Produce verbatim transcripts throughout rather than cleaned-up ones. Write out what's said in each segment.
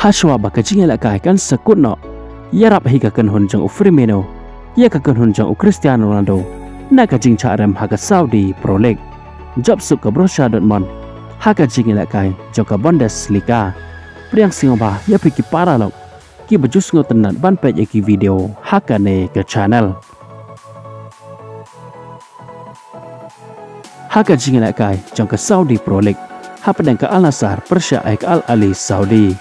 Hashwa ba ka jingïalehkai kan sa kut noh, ïarap hi ka kynhun jong u Firmino ïa ka kynhun jong u Cristiano Ronaldo na ka jingshah rem ha ka Saudi Pro League. Jop suk ka Borussia Dortmund ha ka jingïalehkai jong ka Bundesliga. Pdiang sngewbha ïa phi ki paralok kiba ju sngewtynnat ban peit ïa ki video ha kane ka channel. Ha ka jingïalehkai jong ka Saudi Pro League, hapdeng ka Al Nassr pyrshah ïa ka Al Ahli Saudi.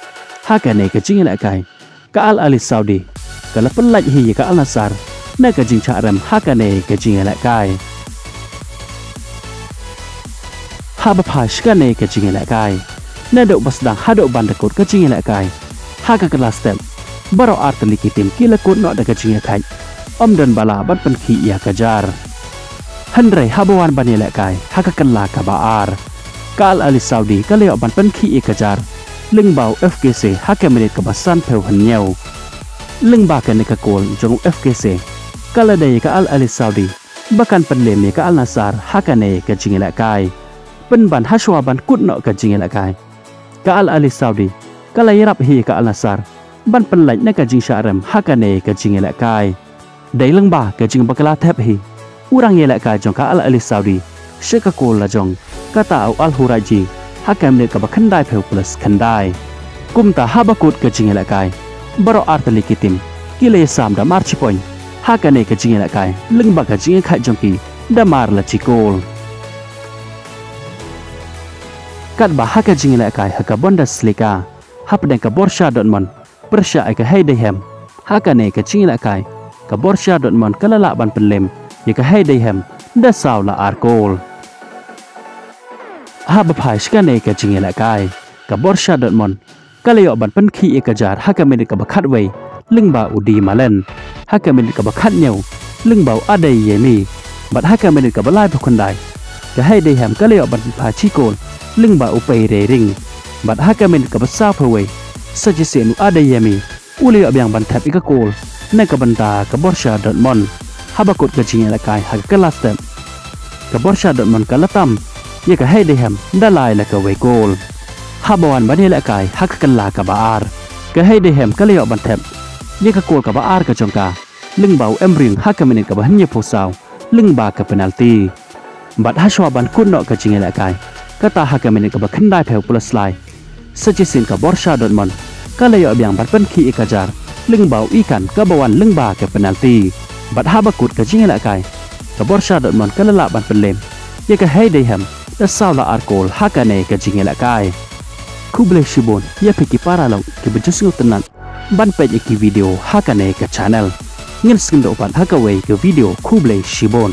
Ha kane ka jingïalehkai, ka Al Ahli Saudi ka la pynlait hi ïa ka Al Nassr na ka jingshah rem ha kane ka jingïalehkai. Haba phai sha kane ka jingïalehkai, naduh ba sdang haduh ban da kut ka jingïalehkai, ha ka kylla step, baroh artylli ki tim ki la kut noh da ka jingïakhaid. Ym don ba lah ban pynkhih ïa ka jar. Hynrei haba wan ban ïalehkai ha ka kylla kaba ar, ka Al Ahli Saudi ka la ïoh ban pynkhih ïa ka jar lyngba u F K C ha ka minit kaba sanphew hynñiew. Lyngba kane ka kol jong u F K C, ka la dei ïa ka Al Ahli Saudi ba kan pynlem ïa ka Al Nassr ha kane ka jingïalehkai. Pynban hashwa ban kut noh ka jingïalehkai, ka Al Ahli Saudi ka la ïarap hi ïa ka Al Nassr ban pynlait na ka jingshah rem ha kane ka jingïalehkai. Dei lyngba ka jingbakla thep hi u rangïalehkai jong ka Al Ahli Saudi sha ka kol la jong kata u Al Huraiji ha ka minit kaba khyndaiphew plus khyndai. Kumta haba kut ka jingïalehkai, baroh artylli ki tim ki la ïasam da mar shi point ha kane ka jingïalehkai lyngba ka jingïakhaid jong ki da mar la shi kol. Katba ha ka jingïalehkai ha ka Bundesliga, hapdeng ka Borussia Dortmund pyrshah ïa ka Heidenheim, ha kane ka jingïalehkai ka Borussia Dortmund ka la lah ban pynlem ïa ka Heidenheim da saw la ar kol. Haba phai sha kane ka jingïalehkai, ka Borussia Dortmund ka la ïoh ban pynkhih ïa ka jar ha ka minit kaba khatwei lyngba u Dee Malen, ha ka minit kaba khathynñiew lyngba u Adeyemi, bad ha ka minit kaba laiphew khyndai, ka Heidenheim ka la ïoh ban pynphai shi kol lyngba u Pereira, bad ha ka minit kaba sawphew wei, sa shisien u Adeyemi u la ïoh biang ban thep ïa ka kol na ka bynta ka Borussia Dortmund. Haba kut ka jingïalehkai ha ka kylla step, ka Borussia Dortmund ka la tam ïa ka Heidenheim da lai la kawei kol. Haba wan ban ïalehkai ha ka kylla kaba ar, ka Heidenheim ka la ïoh ban thep ïa ka kol kaba ar ka jong ka lyngba u Emreng ha ka minit kaba hynñiewphew saw lyngba ka penalti. Bad hashwa ban kut noh ka jingïalehkai, kata ha ka minit kaba khyndaiphew plus lai, sa shisien ka Borussia Dortmund ka la ïoh biang ban pynkhih ïa ka jar lyngba u Ikan kaba wan lyngba ka penalti. Bad haba kut ka jingïalehkai, ka Borussia Dortmund ka la lah ban pynlem ïa ka Heidenheim da saw la ar kol ha kane ka jingïalehkai. Khublei shibun ïa phi ki paralok kiba ju sngewtynnat ban peit ïa ki video ha kane ka channel. Ngin sa ïakynduh pat ha kawei ka video, khublei shibun.